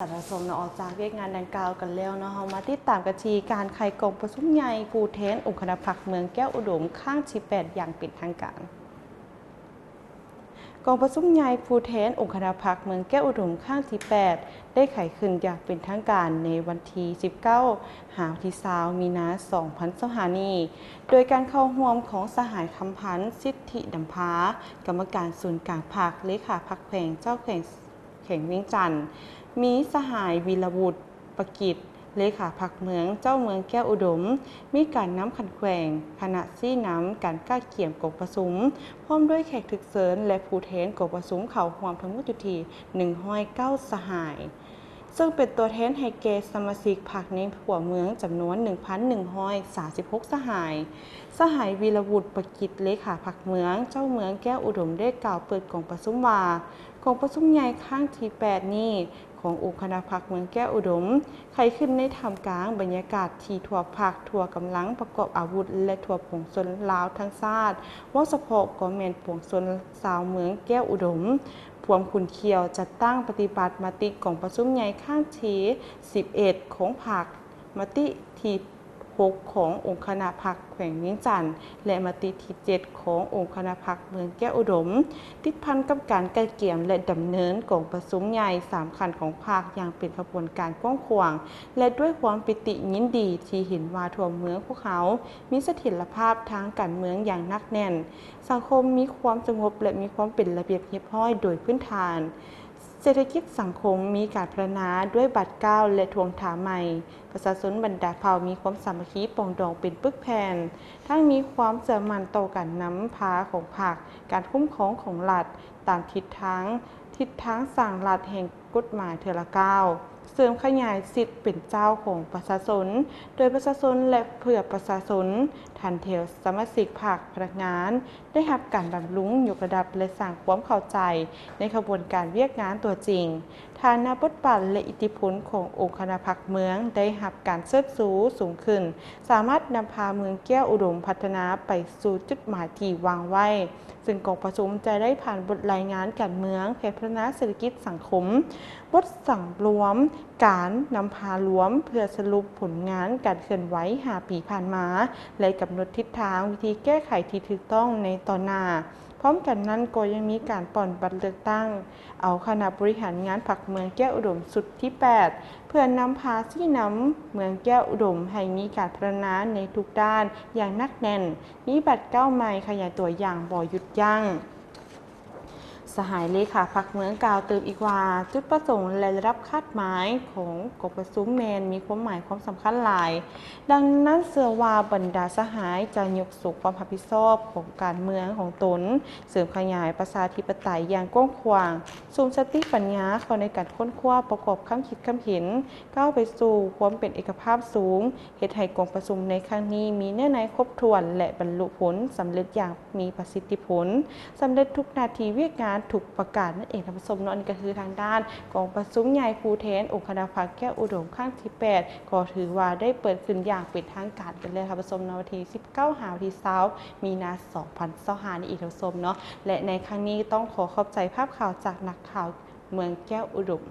ທ່ານຜູ້ຊົມເນາະ ອອກຈາກວຽກງານດັ່ງກ່າວກັນແລ້ວເນາະ ເຮົາມາຕິດຕາມກັນທີ່ການໄຂກອງປະຊຸມໃຫຍ່ຜູ້ແທນອົງຄະນະພັກເມືອງແກ້ວອຸດົມ ຄັ້ງທີແປດ ຢ່າງເປັນທາງການ. ກອງປະຊຸມໃຫຍ່ຜູ້ແທນອົງຄະນະພັກເມືອງແກ້ວອຸດົມ ຄັ້ງທີແປດ ໄດ້ໄຂຂຶ້ນຢ່າງເປັນທາງການໃນວັນທີສິບເກົ້າ ຫາວັນທີຊາວ ມີນາ ສອງພັນຊາວຫ້ານີ້ ໂດຍການເຂົ້າຮ່ວມຂອງສະຫາຍ ຄຳພັນ ສິດທິນຳພາ ກຳມະການສູນກາງພັກ, ເລຂາພັກແຂວງ, ເຈົ້າແຂວງ ແຂວງວຽງຈັນ, ມີສະຫາຍ ວີລະວຸດ ປະກິດ ເລຂາພັກເມືອງ, ເຈົ້າເມືອງແກ້ວອຸດົມ, ມີການນຳຂັ້ນແຂວງ, ຄະນະຊີ້ນຳການກະກຽມກອງປະຊຸມ ພ້ອມດ້ວຍແຂກຖືກເຊີນ ແລະ ຜູ້ແທນກອງປະຊຸມເຂົ້າຮ່ວມທັງໝົດຢູ່ທີ່ ໜຶ່ງຮ້ອຍເກົ້າສະຫາຍ, ເຊິ່ງເປັນຕົວແທນໃຫ້ແກ່ສະມາຊິກພັກໃນທົ່ວເມືອງຈຳນວນ ໜຶ່ງພັນໜຶ່ງຮ້ອຍສາມສິບຫົກສະຫາຍ. ສະຫາຍ ວີລະວຸດ ປະກິດ ເລຂາພັກເມືອງ, ເຈົ້າເມືອງແກ້ວອຸດົມ ໄດ້ກ່າວເປີດກອງປະຊຸມວ່າ, ກອງປະຊຸມໃຫຍ່ຄັ້ງທີແປດນີ້ ຂອງອົງຄະນະພັກເມືອງແກ້ວອຸດົມ ໄຂຂຶ້ນໃນທ່າມກາງບັນຍາກາດທີ່ທົ່ວພັກ, ທົ່ວກຳລັງປະກອບອາວຸດ ແລະ ທົ່ວປວງຊົນລາວທັງຊາດ, ເວົ້າສະເພາະກໍແມ່ນປວງຊົນຊາວເມືອງແກ້ວອຸດົມ ພວມຂຸ້ນຂ້ຽວ ຈັດຕັ້ງປະຕິບັດມະຕິກອງປະຊຸມໃຫຍ່ຄັ້ງທີສິບເອັດຂອງພັກ, ມະຕິທີຫົກຂອງອົງຄະນະພັກແຂວງວຽງຈັນ ແລະ ມະຕິທີເຈັດຂອງອົງຄະນະພັກເມືອງແກ້ວອຸດົມ ຕິດພັນກັບການກະກຽມ ແລະ ດຳເນີນກອງປະຊຸມໃຫຍ່ສາມຂັ້ນຂອງພັກຢ່າງເປັນຂະບວນການກວ້າງຂວາງ ແລະ ດ້ວຍຄວາມປີຕິຍິນດີທີ່ເຫັນວ່າທົ່ວເມືອງພວກເຮົາມີສະຖຽນລະພາບທາງການເມືອງຢ່າງໜັກແໜ້ນ, ສັງຄົມມີຄວາມສະຫງົບ ແລະ ມີຄວາມເປັນລະບຽບຮຽບຮ້ອຍໂດຍພື້ນຖານ. ເສດຖະກິດສັງຄົມມີການພັດທະນາດ້ວຍບາດກ້າວ ແລະ ທວງຖາມໃໝ່. ປະຊາຊົນບັນດາເຜົ່າມີຄວາມສາມັກຄີປອງດອງເປັນປຶກແຜ່ນ, ທັງມີຄວາມເຊື່ອໝັ້ນຕໍ່ການນຳພາຂອງພັກ, ການຄຸ້ມຄອງຂອງລັດ, ຕາມທິດທາງ, ທິດທາງສ້າງລັດແຫ່ງກົດໝາຍເທື່ອລະກ້າວ, ເສີມຂະຫຍາຍສິດເປັນເຈົ້າຂອງປະຊາຊົນ, ໂດຍປະຊາຊົນ ແລະ ເພື່ອປະຊາຊົນ, ຖັນແຖວສະມາຊິກພັກ, ພະນັກງານ, ໄດ້ຮັບການບຳລຸງ, ຍົກລະດັບ ແລະ ສ້າງຄວາມເຂົ້າໃຈໃນຂະບວນການວຽກງານຕົວຈິງ. ຖານະບົດບາດ ແລະ ອິດທິພົນຂອງອົງຄະນະພັກເມືອງໄດ້ຮັບການເຊີດຊູສູງຂຶ້ນ, ສາມາດນຳພາເມືອງແກ້ວອຸດົມພັດທະນາໄປສູ່ຈຸດໝາຍທີ່ວາງໄວ້, ເຊິ່ງກອງປະຊຸມຈະໄດ້ຜ່ານບົດລາຍງານການເມືອງ, ແຜນພັດທະນາເສດຖະກິດສັງຄົມ, ບົດສັງລວມການນຳພາລວມ ເພື່ອສະຫຼຸບຜົນງານການເຄື່ອນໄຫວຫ້າປີຜ່ານມາ ແລະ ກຳນົດທິດທາງວິທີແກ້ໄຂທີ່ຖືກຕ້ອງໃນຕໍ່ໜ້າ. ພ້ອມກັນນັ້ນກໍຍັງມີການປ່ອນບັດເລືອກຕັ້ງເອົາຄະນະບໍລິຫານງານພັກເມືອງແກ້ວອຸດົມຊຸດທີແປດ ເພື່ອນຳພາຊີ້ນຳເມືອງແກ້ວອຸດົມໃຫ້ມີການພັດທະນາໃນທຸກດ້ານຢ່າງໜັກແໜ້ນ, ມີບາດກ້າວໃໝ່ຂະຫຍາຍຕົວຢ່າງບໍ່ຢຸດຢັ້ງ. ສະຫາຍເລຂາພັກເມືອງກ່າວຕື່ມອີກວ່າ, ຈຸດປະສົງ ແລະ ລະດັບຄາດໝາຍຂອງກອງປະຊຸມແມ່ນມີຄວາມໝາຍຄວາມສຳຄັນຫຼາຍ. ດັ່ງນັ້ນເຊື່ອວ່າບັນດາສະຫາຍຈະຍົກສູງຄວາມຮັບຜິດຊອບຂອງການເມືອງຂອງຕົນ, ເສີມຂະຫຍາຍປະຊາທິປະໄຕຢ່າງກວ້າງຂວາງ, ສຸມສະຕິປັນຍາເຂົ້າໃນການຄົ້ນຄວ້າປະກອບຄຳຄິດຄຳເຫັນ, ກ້າວໄປສູ່ຄວາມເປັນເອກະພາບສູງ, ເຮັດໃຫ້ກອງປະຊຸມໃນຄັ້ງນີ້ມີເນື້ອໃນຄົບຖ້ວນ ແລະ ບັນລຸຜົນສຳເລັດຢ່າງ ມີປະສິດທິຜົນ, ສຳເລັດທຸກໜ້າທີ່ວຽກງານທຸກປະການນັ້ນເອງທ່ານຜູ້ຊົມເນາະ. ອັນນີ້ກໍຄືທາງດ້ານກອງປະຊຸມໃຫຍ່ຜູ້ແທນອົງຄະນະພັກແກ້ວອຸດົມຄັ້ງທີແປດ ກໍຖືວ່າໄດ້ເປີດຂຶ້ນຢ່າງເປັນທາງການກັນແລ້ວທ່ານຜູ້ຊົມເນາະ ວັນທີສິບເກົ້າຫາວັນທີຊາວ ມີນາ ສອງພັນຊາວຫ້ານີ້ເອງທ່ານຜູ້ຊົມເນາະ. ແລະ ໃນຄັ້ງນີ້ຕ້ອງຂໍຂອບໃຈພາບຂ່າວຈາກນັກຂ່າວເມືອງແກ້ວອຸດົມ.